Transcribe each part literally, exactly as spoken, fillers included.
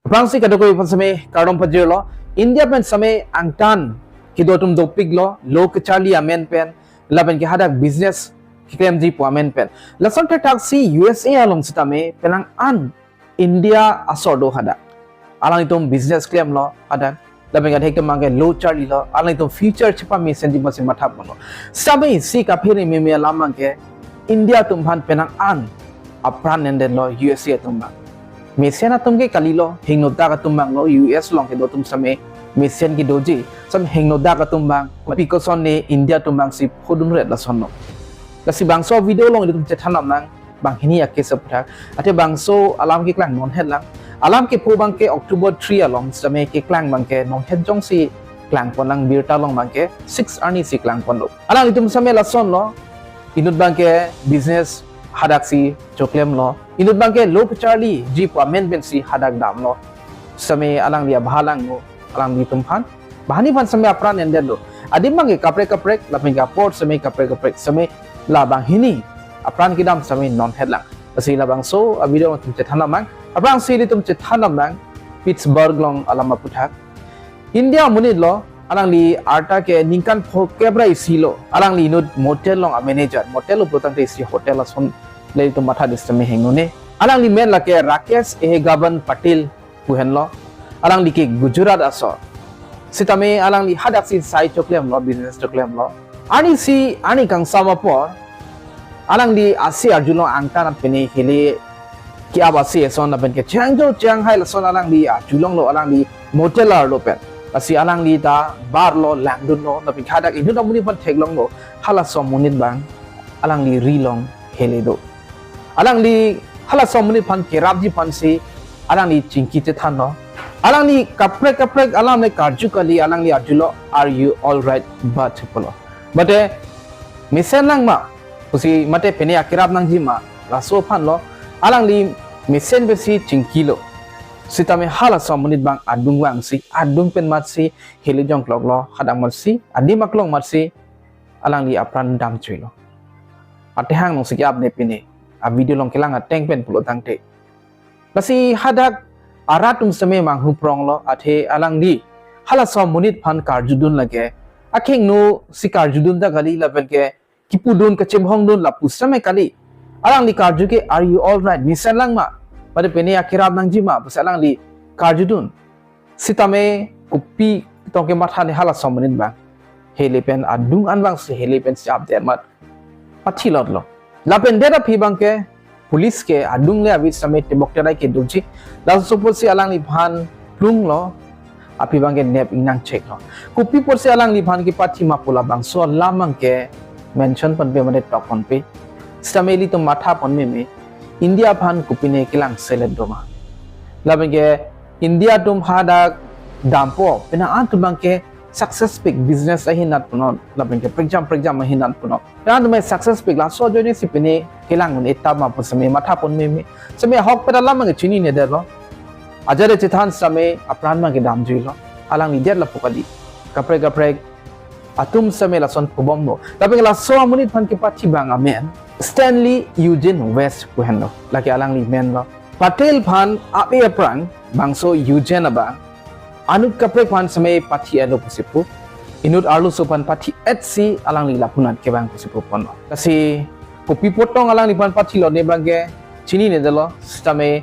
Aphrangsi kadokave aphan seme kardom pajirlo. India pen seme angtan kedo atum dopiklo, lo kacharli amen pen, lapen ke hadak business keklemji pu amen pen. Lason thakthak si U S A along sitame penang an India asor do hadak. Alanglitum business klemlo hadak. Lapen ke adhek atum abangke lo charlilo. Alanglitum future chepamesenji pu si mathaponlo. Sitame isi kaphere meme alam abangke India atum aphan penang an apran endetlo U S A atum abang. Mesen atum ke kalilo, hingnodak atum abanglo, U S along kedo atum seme mesen kedoji, sitame hingnodak atum abang, kopi koson ne India atum abangsi phodunret lasonlo. Lasi bangso video along ilitum chethan damnang, banghini a-case aphuthak. Athe bangso alam keklang nonhet lang. Alam kepu abangke October three along, sitame keklang abangke nonhet jongsi klangponlang, birta along abangke six arni si klangponlo. Alanglitum seme lasonlo, inut abangke business hadak si choklemlo. Inut abangke lo kacharliji pu amen pensi hadak damlo. Sitame alangli abha langno, alanglitum aphan, banghini aphan seme apran endetlo. Adim abangke kaprek kaprek, lapen ke apor seme kaprek kaprek, seme la banghini apran kedam seme nonhet lang. Lasi labangso a-video ilitum chethan damnang. Aphrangsi ilitum chethan damnang Pittsburgh along alam aphuthak. India amonit lo, alangli arta ke ningkan phokep ra isi lo. Alangli inut motel along a-manager, motel lo pulo tangte isi hotel ason le ilitum matha distami hengno ne. Alangli men lake Rakesh Ehegaban Patil pu henlo. Alangli ke Gujarat asor. Sitame alangli hadak si sai choklemlo, business choklemlo. Arnisi, arni kangsam apor, alangli ase arjulong, angtan pine hili ke-ap ase ason lapen ke changjo changhai lason alangli arjulonglo, alangli motel arlo pen. Lasi alangli ta barlo, langdunlo, lapen ke hadak inut amonit aphan theklonglo, halaso amonit abang alangli ri along heli do. Alangli halaso amonit aphan kerapji aphansi alangli chingki chethanlo. Alangli kaprek kaprek alam le karju kali, alangli arjulo, "Are you all right, but?" pulo. Mate mesen lang ma pusi, mate pine akerap nangji ma, laso aphanlo alangli mesen pensi chingkilo. Sitame halaso amonit abang adung vangsi, adung pen matsi heli jongkloklo, hadak matsi, adim aklong matsi alangli apran damchuilo. Atehang alongsi ke-ap ne pine, a-video along kelang ateng pen pulo tangte. Lasi hadak arat atum seme manghu pronglo, athe alangli halaso amonit aphan karjudun lake, akhengno si karjudun ta kali, lapen ke kipudun kachimhongdun lapu seme kali. Alangli karju ke, "Are you all right? Mesen lang ma? Mate pine akerap nangji ma?" pusi alangli karjudun. Sitame kopi tong kematha ne halaso amonit abang. Heli pen adung an vangsi heli pensi ap det mat pathilotlo. Lapen det aphi abangke police ke adung le avi sitame tebok terai ke doji. Laso apotsi alangliphan plunglo, aphi abangke nep ingnang cheklo. Kopi apotsi alangliphan kepathi ma pu labangso alam abangke mention ponpe mate tok ponpe. Sitame ilitum matha pon meme, India aphan kopine kelang selet do ma? Lapen ke India atum hadak dampo, penang an atum abangke success pik, business ahin nat punon, lapen ke prekjam prekjam ahin nat punon. Penang atum success pik, laso ajoine si pine kelang un-e tap ma pu seme matha pon meme. Seme ahokpet alam abangke chininedetlo. Ajat chethan seme apran abangke damjuilo. Alangli det lapu kali. Kaprek kaprek atum seme lason pubomlo. Lapen ke laso amonit aphan kepathi abang amen Stanley Eugene West pu henlo. Lake alangli menlo. Patil aphan ave aphrang bangso Eugene abang anut kaprek aphan seme pathi-etlo pusi pu. Inut arloso aphan pathi-etsi alangli lapu nat kevang pusi puponlo. Lasi kopi apot tong alangliphan pathilo ne abangke chininedetlo, sitame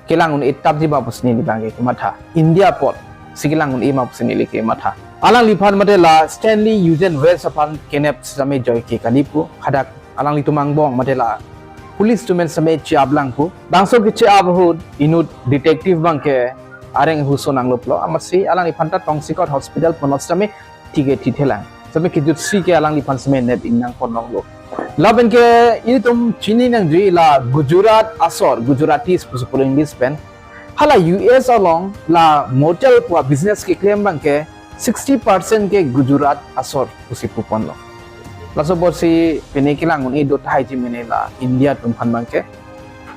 kelang un-e tapji ma pusi neli abangke kematha. India apotsi kelang un-e ma pusi neli kematha. Alangliphan mate la Stanley Eugene West aphan kenep sitame joike kali pu. Hadak alanglitum angbong mate la police atum pen seme che-ap lang pu. Bangso keche-ap ahut inut detective abangke areng huso nangloplo, amatsi alangliphan ta tongsekot hospital ponlo sitame thike thithelang. Sitame kejutsi ke alangliphan seme nep ingnang ponlonglo. Lapen ke ilitum chini nangji la Gujarat asor, Gujaratis pusi pulo English pen. Hala U S along la motel pu a-business keklem abangke sixty percent ke Gujarat asor pusi puponlo. Laso apotsi pine kelang un-e do tahai ji mene la India atum aphan abangke.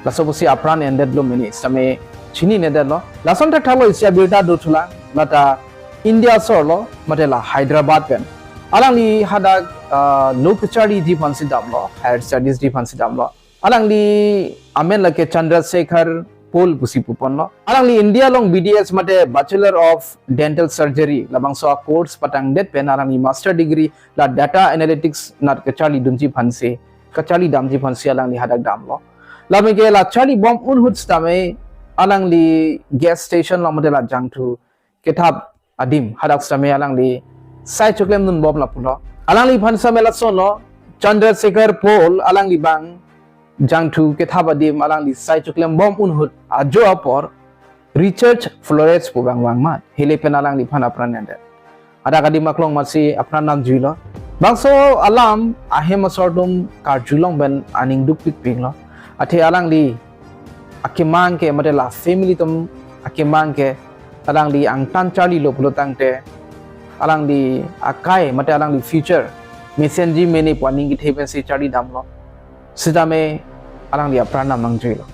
Laso apotsi apran endetlo mene sitame chininedetlo. Lason thakthaklo isi abirta dothulang, lata India asor lo, mate la Hyderabad pen. Alangli hadak, ah, lo kacharliji aphansi damlo, higher studiesji aphansi damlo. Alangli amen lake Chandrasekhar Paul pusi puponlo. Alangli India along B D S mate Bachelor of Dental Surgery labangso a-course patangdet pen alangli master degree la data analytics nat kacharli dunji aphansi, kacharli damji aphansi alangli hadak damlo. Lapen ke la charlibom ahut sitame alangli gas station along mate la jangthu kethap adim hadak sitame alangli sai choklemdunbom lapulo. Alangliphan sitame lasonlo, Chandrasekhar Paul alangli abang jangthu kethap adim alangli sai choklembom ahut ajo apor Richard Flores pu abang vang amat, hile pen alangliphan apran nangdet. Hadak adim aklong amatsi apran namjuilo. Bangso alam ahem asor atum karjulong pen aning dukpikpiklo. Athe alangli akemang ke mate la family atum akemang ke alangli angtan charlilo pulo tangte alangli akai mate alangli future mesenji mene pu aning kethe pensi charli damlo. Sitame alangli apran nam nangjuilo.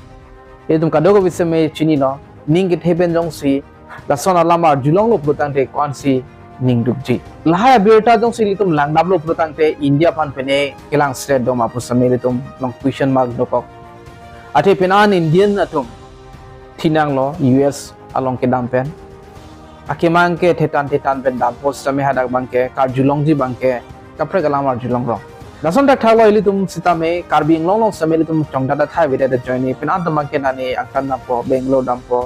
Itum kadokave sitame chinilo, ning kethe pen jongsi lason alam arjulonglo pulo tangte ko-ansi ning dukji. Lahai abirta jongsi ilitum langdamlo pulo tangte India aphan pine kelang sre doma pu sitame ilitum along question mark dokok. Athe pen an Indian atum thinanglo U S along kedam pen. Akemang ke thetan thetan pen dampo sitame hadak abang ke karjulongji abang ke kaprek alam arjulongrong. Lason thakthaklo ilitum sitame Karbi Anglong along sitame ilitum chongdat athai avedet ajoine pen an atum abang ke nane angtan dampo, Bangalore dampo,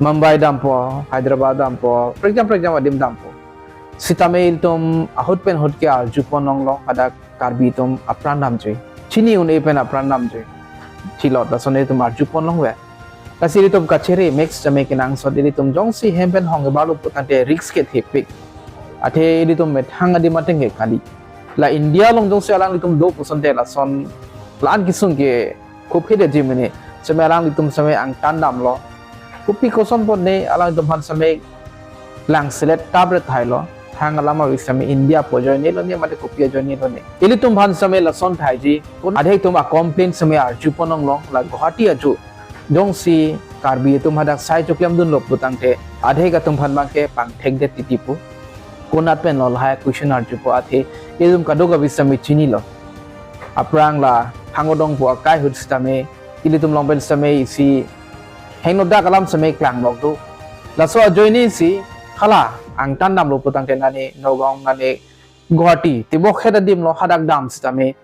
Mumbai dampo, Hyderabad dampo, prekjam prekjam adim dampo. Sitame ilitum ahut pen ahut ke arjupon longlo hadak Karbi atum apran damjui. Chini un-e pen apran damjui. Thilot lason ilitum arjupon longve. Lasi ilitum kachere mek sitame kenangsot, ilitum jongsi hem pen hong kebarlo pulo tangte risk ke thepik. Athe ilitum methang adim ateng ke kali. La India along jongsi alanglitum do pu asonte lason la-an kesung ke khuphe detji mene. Sitame alanglitum sitame angtan damlo. Kopi koson pon ne alanglitum aphan sitame lang selet tapret thailo. Thang alam ave sitame India pu ajoinelone mate kopi ajoinelone. Ilitum aphan sitame lason thaiji. Adhek atum a-complain sitame arjupon longlong la Guwahati ajo. Jongsi Karbi atum hadak sai choklemdunlo pulo tangte adhek atum aphan abang ke pangthekdet titi pu. Konat penlo lahai question arjupo athe ilitum kadokave sitame chinilo. Aphrang la hangodong pu akai ahut sitame ilitum along pen sitame isi henodak alam sitame klanglok do. Laso ajoine si hala angtan damlo pulo tangte nane Nagaon nane Guwahati tebok het adimlo hadak dam sitame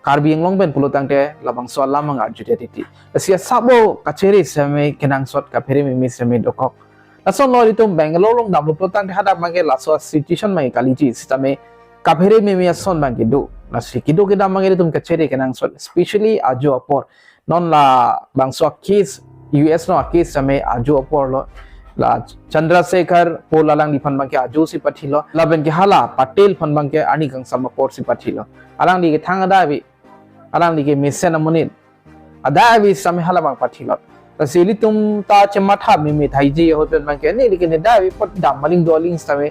Karbi Anglong pen pulo tangte labangso alam abang arjudet titi. Lasi asabo kachere sitame kenangsot kaphere meme sitame dokok. Lasonlo ilitum Bangalore along damlo pulo tangte hadak abang ke laso situation abang kaliji sitame kaphere meme ason abang kedo. Lasi kedo kedam abang ilitum kachere kenangsot, especially ajo apor. Non labangso case U S along case sitame ajo aporlo. La Chandrasekhar Paul alangliphan abang ke ajo si pathilo. Lapen ke hala Patel aphan abang ke arni kangsam apor si pathilo. Alangli ke thang adai ave. Alangli ke mesen amonit. Adai ave sitame hala abang pathilot. Lasi ilitum ta chematha meme thaiji ahut pen abang ke neli ke ne dai ave apot dam aling do aling sitame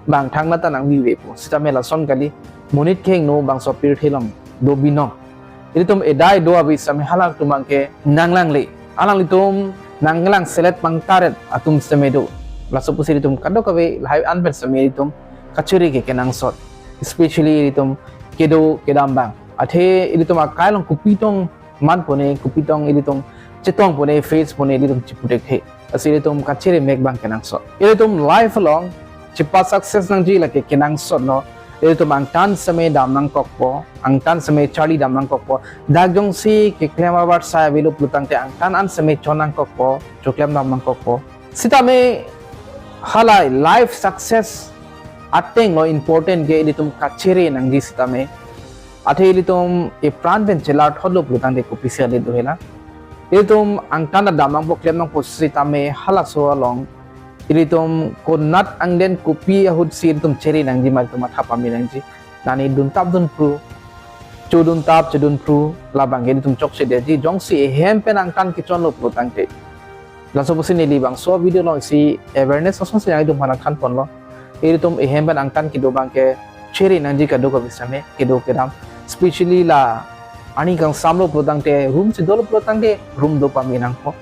bang thangnatta nangvivepo. Sitame lason kali monit kehingno bangso pirthe along do binong. Ilitum edai do ave sitame halatum abang ke nanglangle. Alanglitum nanglang selet pangtaret atum sitame do. Laso pusi ilitum kadokave lahai an pen sitame ilitum kachere ke kenangsot. Especially ilitum kedo kedam abang. Athe ilitum akai along kopi tong man pone, kopi tong ilitum chetong pone, face pone ilitum chiputhekthe. Lasi ilitum kachere mek abang kenangsot. Ilitum life along chepa success nangji lake kenangsotlo. Ilitum angtan sitame dam nangkokpo, angtan sitame charli dam nangkokpo. Dak jongsi keklem abar sai avelo pulo tangte angtan an sitame chon nangkokpo, choklem dam nangkokpo. Sitame halai life success atenglo important ke ilitum kachere nangji sitame. Athe ilitum epran pen chelarthotlo pulo tangte kopisi ale do hela. Ilitum angtan dam nangpo, klem nangpo sitame halaso along ilitum konat angden kopi ahut si ilitum chere nangji ma ilitum matha pame nangji. Nani duntap dunphru, choduntap chodunphru labang ke ilitum chokche detji jongsi ehem pen angtan kechonlo pulo tangte. Laso pusi neli bangso video along isi awareness asonsi nangtum aphan nangthanponlo. Ilitum ehem pen angtan kedo abang ke chere nangji kadokave sitame kedo kedam. Especially la arni kangsamlo pulo tangte room si dolo pulo tangte room do pame nangpo.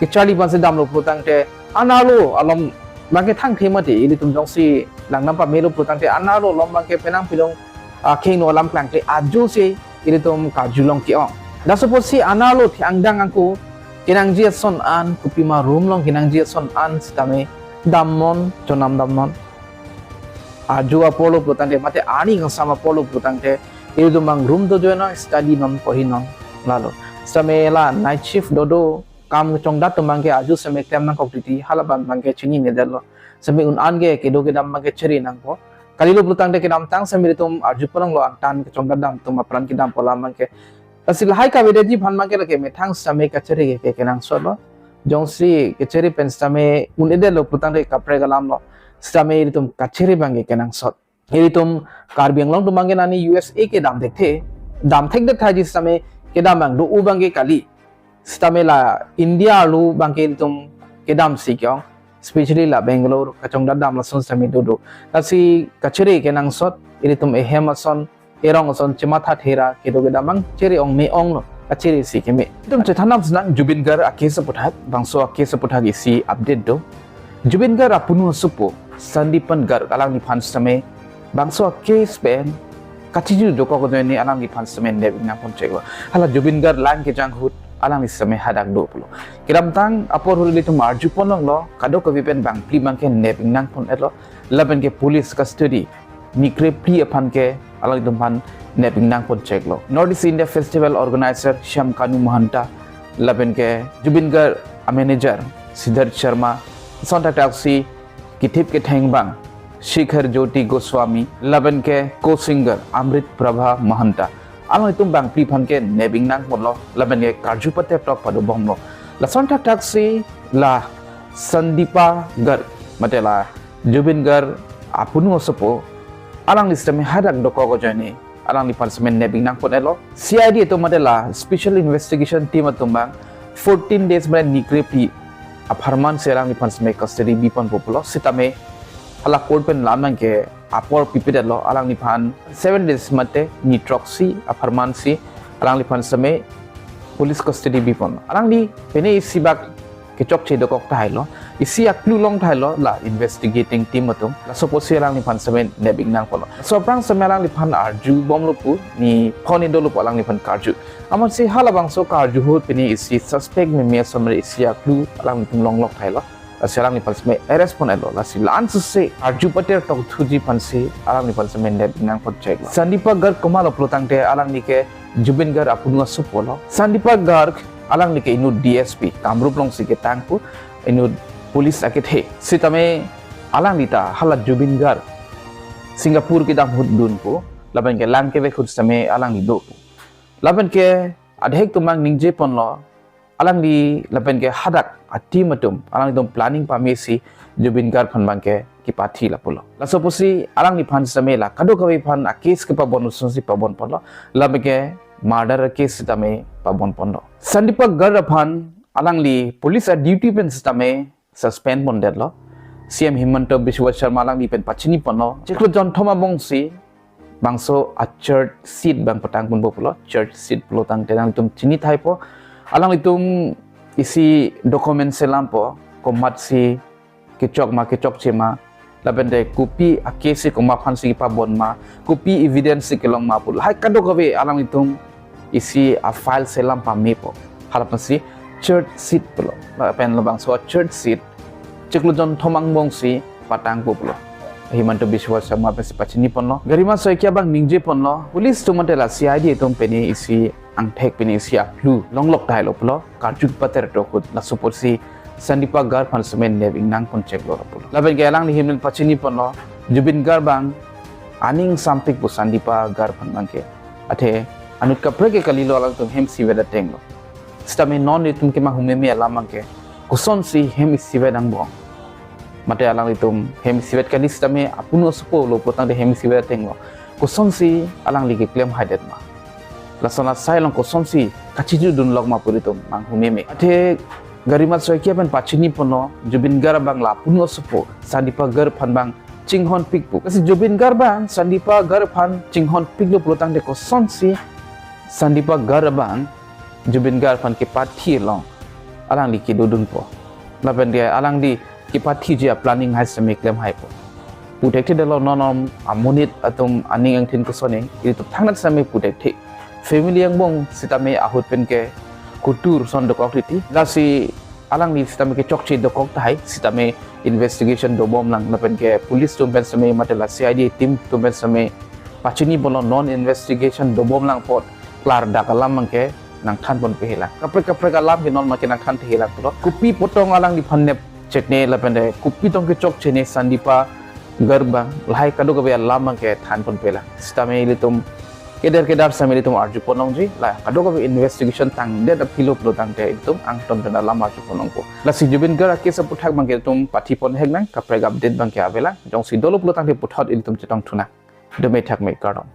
Kecharli abang si damlo pulo tangte anerlo alom abang ke thangthe mati ilitum jongsi langnam pamelo pulo tangte anerlo alom abang ke penang pilong ah, kehingno alam klangkle ajo si ilitum karjulong ke-ong. Laso pusi anerlo the angdeng angko kenangji ason an, kopima room along kenangji ason an sitame damnon, chonam damnon. Arju aporlo pulotangte, mate arni kangsam aporlo pulotangte, ilitum abang room dojoinon, study non, porhinon, lalo. Sitame la night shift dodo, kam kechongdat atum abangke arju sitame klem nangkok titi, hala abang abangke chininedetlo. Sitame un-an ke kedo kedam abangke chere nangpo. Kalilo pulotangte kedamtang sitame ilitum arju ponlonglo, angtan kechongdat dam atum apran kedam pu alam abangke. Lasi lahai kavedetji aphan abangke lake methang sitame kachere ke, ke kenangsotlo. Jongsi kachere pen sitame un-edetlo pulotangte kaprek alamlo. Sitame ilitum kachere abangke kenangsot. Ilitum Karbi Anglong atum abangke nani U S A kedam thekthe. Dam thekdet tahai ji sitame kedam abang do-o abangke kali. Sitame la India arlo abangke ilitum kedamsi ke-ong. Especially la Bangalore kachongdat dam lason sitame dodo. Lasi kachere kenangsot, ilitum ehem ason, erong ason, chematha thera, kedo kedam abang chere ong me onglo, kachere si keme. Ilitum chethan nang sinang Zubeen Garg a-case aphuthak, bangso a-case aphuthak isi update do. Zubeen Garg apunu asopo, Sandeepan Garg, alangliphan sitame bangso a-case pen kachijut dokok ajoine alangliphan sitame nep ingnang poncheklo. Hala Zubeen Garg lang kejang ahut alangli sitame hadak do pulo. Kedamtang apor ahut ilitum arju ponlonglo, kadokave pen bangphli abangke nep ingnang pon-etlo. Lapenke police custody nikre phli aphan ke alanglitum aphan nep ingnang poncheklo. North East India Festival organizer Shyam Kanu Mahanta, lapenke Zubeen Garg a-manager Siddharth Sharma, lason thakthak si kethip ketheng abang Shikhar Jyoti Goswami, lapenke co-singer Amrit Prabha Mahanta, alanglitum bangphli aphan ke nep ingnang ponlo, lapenke karju patertok padobomlo. Lason thakthak si la Sandeepa Garg, mate la Zubeen Garg apunu asopo, alangli sitame hadak dokok ajoine alangliphan sitame nep ingnang pon-etlo. C I D atum mate la Special Investigation Team atum abang fourteen days mate nikre phli apharman si alangliphan sitame custody bi ponpo pulo. Sitame hala court pen lam abangke apor pipedetlo, alangliphan seven days mate ni throksi apharman si alangliphan sitame police custody bi pon. Alangli pine isi bak kechokche dokok tahailo, isi a-clue long tahailo la investigating team atum. Laso apotsi alangliphan sitame nep ingnang ponlo. Laso aphrang sitame alangliphan arjubomlo pu, ne phone dolo pu alangliphan karju. Amatsi halabangso karju ahut pine isi suspect meme ason mate isi a-clue alanglitum longlok tahailo. Lasi alangliphan sitame arrest pon-etlo. Lasi la-an suse arju patertok thuji aphansi alangliphan sitame nep ingnang poncheklo. Sandeepa Garg komatlo pulotangte alangli ke Zubeen Garg apunu asopolo. Sandeepa Garg alangli ke inut D S P, Kamrup alongsi ketang pu, inut police akethe. Sitame alangli ta hala Zubeen Garg Singapore kedam ahut dunpo, lapenke lang kevek ahut sitame alangli dopo. Lapenke adhek atum abang ningje ponlo, alangli lapenke hadak a-team atum, alanglitum planning pamesi Zubeen Garg aphan abangke kepathi lapulo. Laso apotsi alangliphan sitame la kadokave aphan a-case kepabon asonsi pabon ponlo, lapenke murder case sitame pabon ponlo. Sandeepa Garg aphan alangli police a-duty pen sitame suspend pondetlo. C M Himanta Biswa Sarma alangli pen pachini ponlo. Chiklo jonthom angbongsi bangso a-charge sheet abang patang ponpo pulo. Charge sheet pulotangte nangtum chini thaipo. Alanglitum isi document selampo, komatsi kechok ma kechokche ma, lapente kopi a-case si komat aphansi kepabon ma, kopi evidence si kelong ma pu, lahai kadokave alanglitum isi a-file selam pamepo. Hala aphansi charge sheet pulo. Lapen labangso charge sheet chiklo jonthom angbongsi patangpo pulo. Himanta Biswa Sarma pensi pachini ponlo. Garima Saikia abang ningje ponlo, police atum mate la C I D atum pine isi angthek pine isi a-clue longlok tahailo pulo, karju patertok ahut. Laso apotsi Sandeepa Garg aphan sitame nep ingnang poncheklo pulo. Lapenke alangli ahin pen pachini ponlo, Zubeen Garg abang aning sampik pu Sandeepa Garg aphan abangke. Athe anut kaprek ke kalilo, alangtum hem isivet atenglo. Sitame non itum kemanghu meme alam abangke, kosonsi hem isivet angbong, mate alanglitum hem isivet kali sitame apunu asopolo pulotangte hem isivet atenglo, kosonsi alangli keklem haidet ma, lason asai along kosonsi kachijudunlok ma pu itum manghu meme. Athe Garima Saikia pen pachini ponlo, Zubeen Garg abang la apunu asopo Sandeepa Garg aphan abang chinghonpikpo. Lasi Zubeen Garg abang Sandeepa Garg aphan chinghonpiklo pulotangte kosonsi Sandeepa Garg abang Zubeen Garg aphan kepathi along alangli kedodunpo, lapente alangli kepathiji a-planning hai sitame klem haipo. Pu thekthedetlo, non non amonit atum aning angthin kosonsi, itum thangnat sitame pu thekthe. Family angbong sitame ahut penke kutur ason dokok titi. Lasi alangli sitame kechokche dokok tahai, sitame investigation dobom lang lapen ke police atum pen sitame mate la C I D team atum pen sitame pachini pulo, non investigation dobom lang apot klardak alam abangke nangthan ponpe helang. Kaprek kaprek alam ke non abangke nangthan the helang pulo. Kopi apot tong alangliphan nep chekne lapen de kopi tong kechokche ne Sandipa Garg abang, lahai kadokave alam abangke than ponpe lang. Sitame ilitum keder keder sitame ilitum arju pon longji, la kadokave investigation tangdet aphi lo pulo tangte ilitum angton pen alam arju pon longpo. Lasi Zubeen Garg a-case aputhak abangke ilitum pathi pon hek nang, kaprek update abangke avelang. Jongsi dolo pulo tangte puthot ilitum chetong thu nang. Dome thakme, kardom.